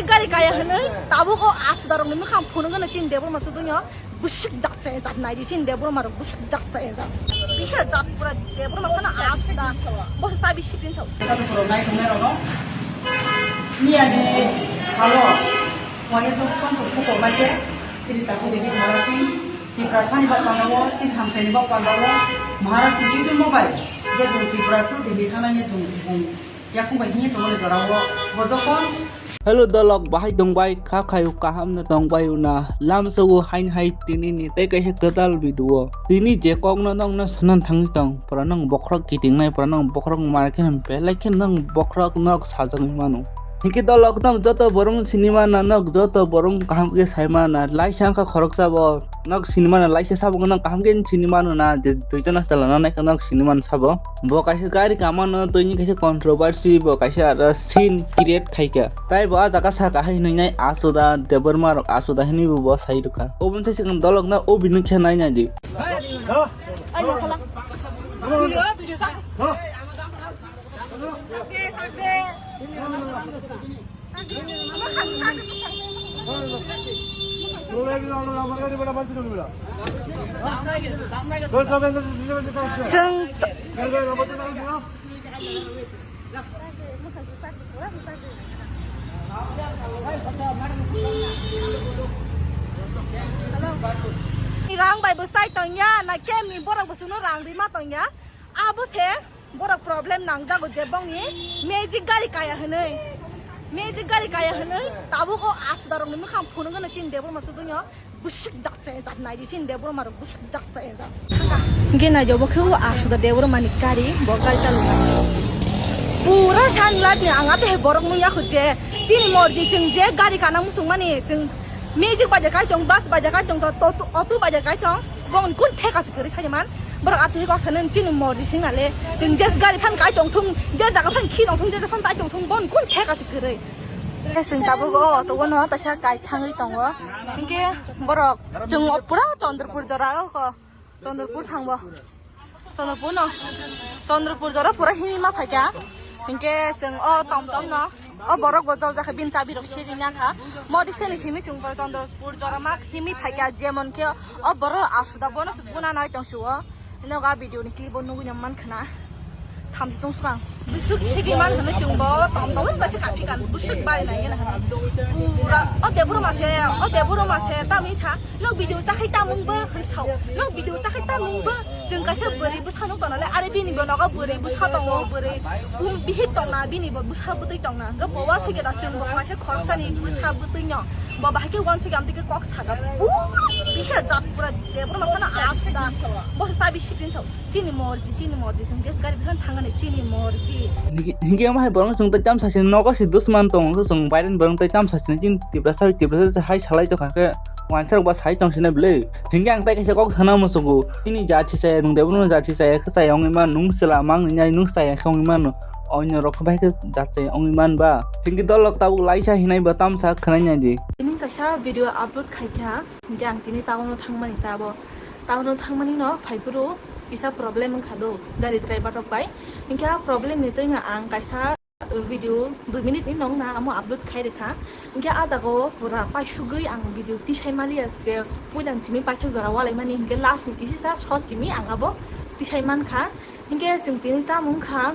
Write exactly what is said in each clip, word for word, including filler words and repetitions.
Gari kaya hwnwi tabuk o asuda rokni mwkhang phunuk gana chini Debbarma tubunyo bwswk jat chaya jat naidi chini Debbarma rok bwswk jat chaya jat. Bisa jat pura Debbarma phano asuda bosa chabi sipin sao. Sadu pura nai tongnai rokno miya ni salo waya jok pon jok pukok bai khe chini tabuk David Mara Singh Tiprasani bapano chini hamkhaini bapano Maharaj ni Jidul Mobai je Tripura tu Delhi thangnani jung yakung bai hini tongmani jorao bo jokon. Hello dolok, bahai tongbai kha khayu kaham no tongbai una lamsogo hain hai tini ni tei kaisa kwtal video tini je kok no nong no sanan thangwi tong pura nong bokhorok kiting nai pura nong bokhorok market hwn pe lai khe nong bokhorok nok sajagwi mano. Hingke dolok nok joto borong sinimana nok joto borong kaham ke saimana laisa wngkha khoroksa bo nok sinimana laisa sabo nok kaham ke sinimano na je duijon hasta lana naikha nok sinimano sabo. Bo kaisa gari kamano toini kaisa controversy bo kaisa aro scene create khaikha. Tai bo ah jaga saka hai hinwi nai Asuda Debbarma rok Asuda hinwi bo bo sai rwkha. Oboni sai swkang dolok no o bini khe nai nai di. Chwng rang bai bwsai tongya, na kemni borok bo chwngno rang rima tongya. Abo se borok problem nangjago je bongni magic gari kaya hwnwi. Magic gari kaya hwnwi tabuk o asuda rokni mwkhang phunuk gano chini Debbarma tubunyo bwswk jat chaya jat naidi chini Debbarma rok bwswk jat chaya jat. Hingke naijo bo khe o asuda Debbarma ni gari bo gari chaloknai. Pura san lati ang abo hai borok nung yakho je chini morji chwng je gari kana muchung mani chwng magic baja kai tong bus baja kai tong to auto baja kai tong. Bongni kun theka se kwrwi saiman. Borok atwi kok sanani chini morji singna le. Chwng je gari phan kai tong thung, je jaga phan khi tong thung, je jaga phan chai tong thung, bongni kun theka se kwrwi. Sing tabuk o auto o no taisa kai thangwi tongo. Hinkhe borok chwng pura Chandrapur jora o ko. Chandrapur thangbo. Chandrapur no. Chandrapur jora pura himwi ma phaikha. Hinkhe chwng o tom tom no. O borok bo jol jakha bini chabi rok se ringya kha. Modis teni simi chwng bo Chandrapur jora ma himwi phaikha jemon khe o borok asuda bono se buna nai tong suo. Nogo a video ni clip o nugui no man khna. Thamsi tong sukang. Busuk sigi man khna chwng bo tom tom ba se kathi kan busuk bai nai na. Pura o Debbarma se, o Debbarma se tamni cha. Nok video chakhai tamung bo hwnsao. Nok video chakhai tamung bo chwng kaisa bwrwi bwsa nuk tongnale. Are bini bo nogo bwrwi bwsa tongo, bwrwi bihik tongna, bini bo bwsa bwtwi tongna. Hwnkhe bo uansukya da chwng bo kaisa khoroksani bwsa bwtwi no. Bo bahai khe uansukya amtwi khe kok saga. Pura bisa jat pura Debbarma phano asuda. Bosa chabi sipin sao. Chini morji, chini morji, chwng gas gari biphano thangani chini morji. Hingke, hingke omo hai borok chwng tei tamsa sini nogo se dusman tongo, chwng Biden borok tei tamsa sini chini Tiprasa, Tiprasa se hai salai tongkha khe wansa rok ba sai tong sini bwle. Hingke ang tei kaisa kok sana musugo. Chini jat se chaya, nwng de bono jat se chaya, khe chaya wngwi man, nwng chwla mang nini, nwng chaya khe wngwi man, onyo rok khe bai khe jat chaya wngwi man ba. Hingke dolok tabuk laisa hinai ba tamsa khwnai nai di. Tini kaisa video upload khai kha. Hingke ang tini town o thangmani ta abo. Town o thangmani no phaiphuru kisa problem wngkha do gari driver rok bai. Hingke a problem ni twino ang kaisa video dui minute ni nong na amo upload khai rwkha. Hingke a jaga o pura paisugwi ang video tisai maliya je puila simi paithak jora walaimani hingke last ni kisisa short simi ang abo tisai mankha. Hingke chwng tini tamo wngkha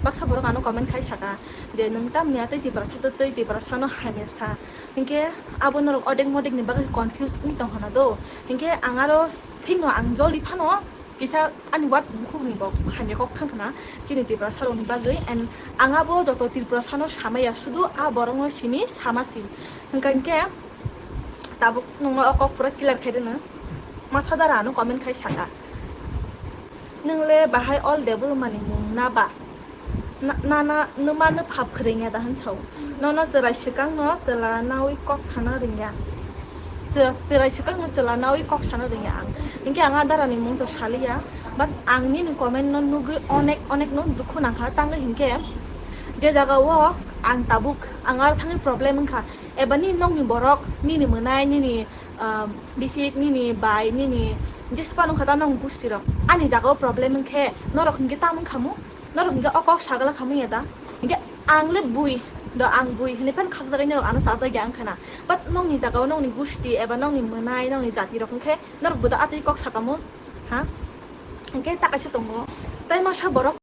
baksa borok ano comment khai saka je nwng tamni atwi Tiprasa tei Tiprasa no hamya sa. Hinkhe abo norok odek modek ni bagwi confuse wng tong hana do. Hinkhe ang aro thikno ang joli phano kisa ani word bukhuk ni bo hamya kok thang khna chini Tiprasa rok ni bagwi, and ang abo joto Tiprasa no samaya, sudu a borok no simi sama si. Hinkhe, hinkhe tabuk nungno o kok pura clear khai rwno. Masa dara ano comment khai saka. Nwng le bahai ol Debbarma ni mung na ba? Na, na, na, nwma nw phap khwrwngya da hwn sao. Nono chwrai swkang no chwla nawi kok sana rwngya. Chwra-, chwrai swkang no chwla nawi kok sana rwngya ang. Hinkhe ang a dara ni mung to saliya. But ang nini comment no nugwi onek, onek no dukhu nangkha. Tangwi hinkhe je jaga o ang tabuk ang ar thangwi problem wngkha. Eba nini nokni borok, nini mwnai, nini um, bihik nini bai nini jespa nung khata nong gusti rok ani jaga o problem wngkhe norok hinkhe tam wngkhamu, norok hinkhe o kok sagala khamu ya da? Hinkhe ang le bui do, ang bui hinwi phan khakjagwi norok ano chajagya wngkha na, but nongni jaga o nongni gusti eba nongni mwnai nongni jati rok wngkhe norok bo da atwi kok sakamu? Ha, hinkhe ta kaisa tongo tai masa borok.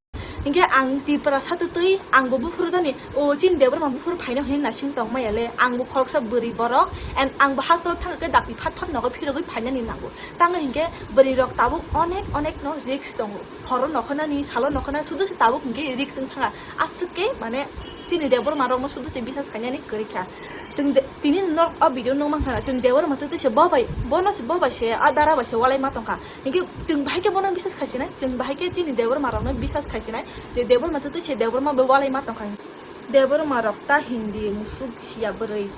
Hinkhe ang Tiprasa twtwi, ang bo buphuru jani, o chini Debbarma buphuru phaino hinwi nasing tong maya le, ang bo khoroksa bwrwi borok, and ang bo hasteo thangkhe dapi phat phat nogo phirogwi phainani nango. Tamo hinkhe bwrwi rok tabuk onek onek no risk tongo, horo nokhanani, salo nokhanani, sudu se tabuk hinkhe risk wng thanga, aswk khe mane chini Debbarma rokno sudu se bisas khainani kwrwi kha. Chwng de-, tini norok o video nukmankha, chwng Debbarma twtwi se bo bai, bono se bo bai se, a dara bai se walai ma tongkha. Hinkhe chwng bahai khe bono bisas khaisinai, chwng bahai khe chini Debbarma rokno bisas khaisinai, je Debbarma twtwi se Debbarma bo walai ma tongkha. Debbarma rok ta hindi musuk sia bwrwi.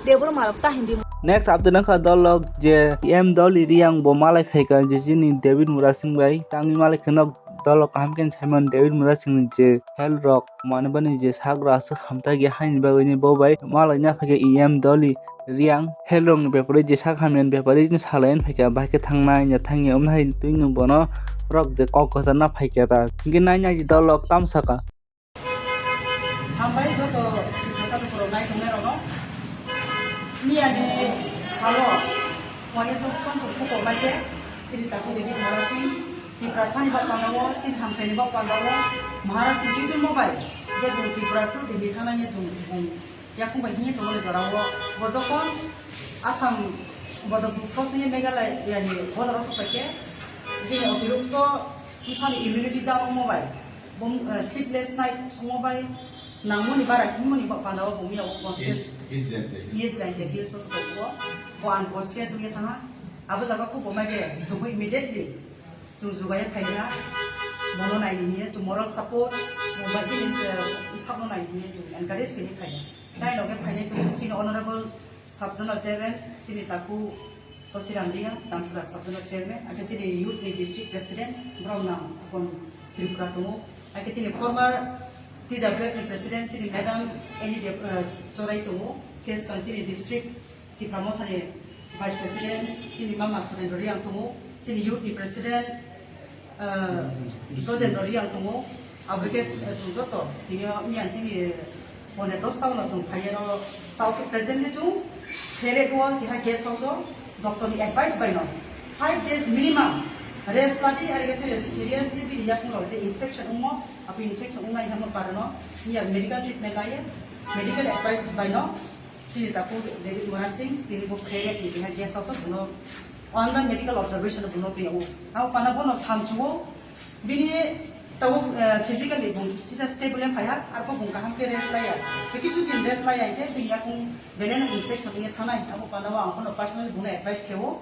Debbarma rok ta hindi. Next update wngkha dolok je M Doli Riang bo malai phaikha je chini David Murasing bai tangwi malai kheno dolok kaham khe Simon David Murasing ni je health rok mane bani je sagra aswk hamjakya haini bagwi ni bo bai malai na phaikha E M Doli Riang helrokni bepari je sak hamyani bepari no salaini phaikha, bahai khe thangnai ya thangya wngmani hai twi no bono rok je kok kwcharna phaikha ta. Hinkhe nai nai je dolok tam saka. Hambai joto Tiprasa lukurok nai tongnai rokno. Miyani salo waya joto khon joto khukok bai khe chini takhuk David Murasing Tiprasani bok pandao, chini hamkhaini bok pandao Maharaj ni judulmo bai je bung Tripura tu Delhi thangnani chwng bung yakung bai himye tongmani jorao, bo jokon Assam bodol bukho songya Meghalaya ni border o sokphaikhe, bini otirokto bwsani immunity down wngmo bai, bo, eh, sleepless night wngmo bai, nangmoni bara himoni ba-, bandao bo miya o conscious. East, East Jaintia Hills. East Jaintia Hills o sokphaikhe bo, bo unconscious wngya thangha. Abo jaga khe bo mai khe chwngbo immediately chwng jugaye phaikha, bono naidi hinwi chwng moral support, bo bai bini, eh, sakno naidi hinwi chwng encourage khe phaikha. Tai loge phainai tongo chini honorable sub zonal chairman, chini takhuk Tosiram Riang, Damsara sub zonal chairman, ake chini youth ni district president, borok nang Khokon Tripura tongo, ake chini former T W F ni president, chini madam Annie Deb-, eh, Chorai tongo, case kan chini district Tipra Mothani Vice President, chini mama Surendra Riang tongo, chini youth ni President, eh, Rojendra Riang tongo, abo khe, eh, chwng joto tini o miyan chini pone dos ta no chwng phaiya no, tao khe presently chwng khere duo keha guest house o doctor ni advice bai no five days minimum rest ladi, ari khe seriously bini yakung rok je infection wngmo, abo infection wngnai hamo parano miya medical treatment laiye, medical advice bai no. Chini takhuk David Murasing, tini bo kherek ni keha guest house o bono under medical observation o bono twi o. Abo pana bono samchuo, bini tabuk, eh, physically bung sisa stable wng phaiha, arpho bung kaham khe rest laiya. Tei kisu din rest laiya hinkhe bini yakung belai no infection wngya thanai. Abo pana o ang bono personally bono advice khe o.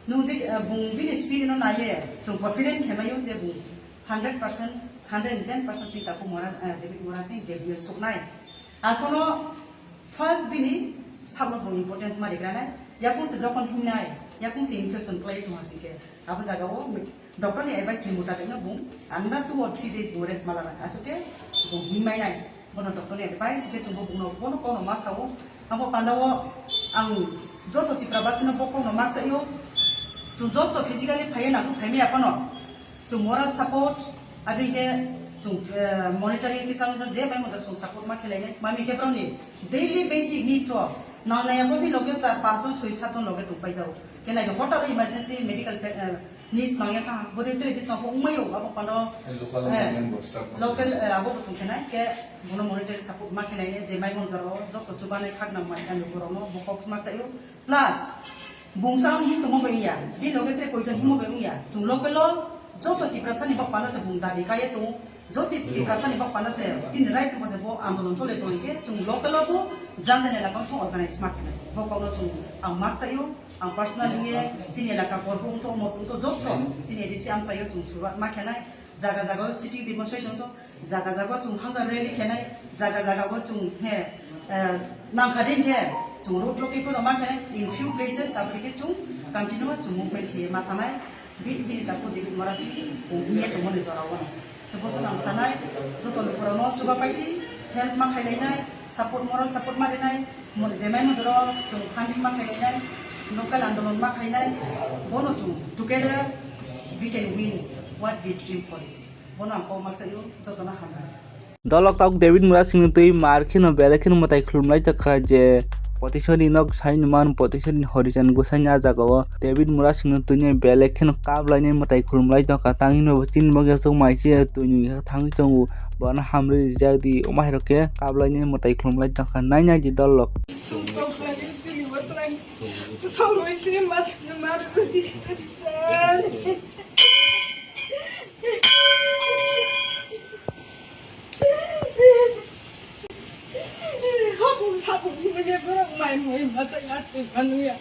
Nung je, eh, bung bini spirit no naiye, chwng confident khe maio je bung hundred percent, hundred and ten percent chini takhuk Mura-, eh, David Murasing Delhi o suknai. Arphono first bini sakno bo importance ma rikranai. Yakung se jokhon hingnai, yakung se infection khlai tongma singkhe, abo jaga o doctor ni advice ni mutabik no bung another two or three days bo rest ma lana. Aswk khe bo hingmai nai. Bono doctor ni advice khe chwngbo bungno bono kokno ma sao. Abo pandao ang joto Tipra basino bo kokno ma saio. Chwng joto physically phaiya nangkuk phaimaya phano. Chwng moral support, aboni khe chwng, eh, monetary kisa misa je pai mojak chwng support ma khe lainai. Mami khe borokni daily basic needs o nangnai abo bini loge char, panch jon, soi, sat jon loge tong pai jao. Khe nai hotar emergency medical fa-, eh, needs nangya kha. Bwrwi twi bisma bo wngmai o abo pano, eh, local, eh, government bo staff local, eh, abo bo chwng khe nai khe bono monetary support ma khe lainai je mai monjaro joto chubanai khakna mai ani borokno bo kok ma chaio. Plus, bungsa ang hin tongma bai wngya, bini loge tre koijon himo bai wngya. Chwng local o joto Tiprasa ni bak panda se bung dabi kaiye tongo. Joto Tiprasa ni bak panda se chini right se bo andolon chole tong khe chwng local o bo jan jan elaka o chwng organize ma khe. Bo kokno chwng ang mak chaio, ang personal wngye chini elaka korbo wngtho, omo wngtho joto chini A D C ang chaio chwng suruat ma khe nai. Jaga jaga o sitting demonstration wngtho. Jaga jaga o chwng hunger rally khenai, jaga jaga o chwng he, eh, nangkha din he, chwng road blockade phano ma khenai, in few places aboni khe chwng continuous chwng movement khe ma thanai, bi chini takhuk David Murasing bo hiye tongmani jora o. Khe bo song ang sanai, joto lukurokno chuba paidi, help ma khailainai, support, moral support ma rinai, mo-, jemai mojoro chwng funding ma khailainai, Local andolon ma khainai, bono chwng together we can win what we dream for it. Bono ang kok maksa yo, jotono hambai. Dolok tabuk David Murasingni twi mar kheno belai kheno mwtai khulumlai tongkha je Potisori nok sai numan Potisori Horijan Gosai ni ah jagao David Murasingni twini belai kheno kaplainai mwtai khulumlai tongkha. Tangwi no bo chini bagwi aswk mai se twini thangwi tongo, bono hamri rijak di, omo hai rok khe kaplainai mwtai khulumlai tongkha. Nai nai di dolok. Hapung, hapung, himani borok mai mui masa ngatwi manuya.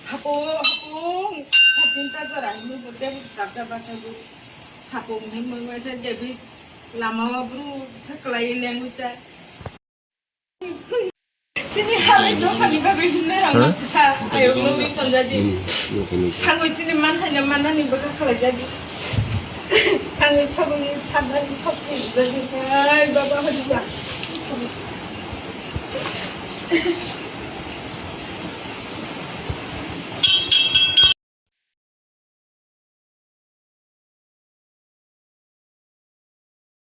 Hapung, hapung, hapung ta jora himani bo tebuk sakja baksa bo. Hapung himani masa jebi lama o bru saklai lengwi ta. Chini halai dophani bagwi himnai rang ma kisa ayok nungwi tonjaji. Thangwi chini man haina mannani bwkha khalai jaji. Thangwi sabuni sabnani khokni jaji. Ai baba hadi ja.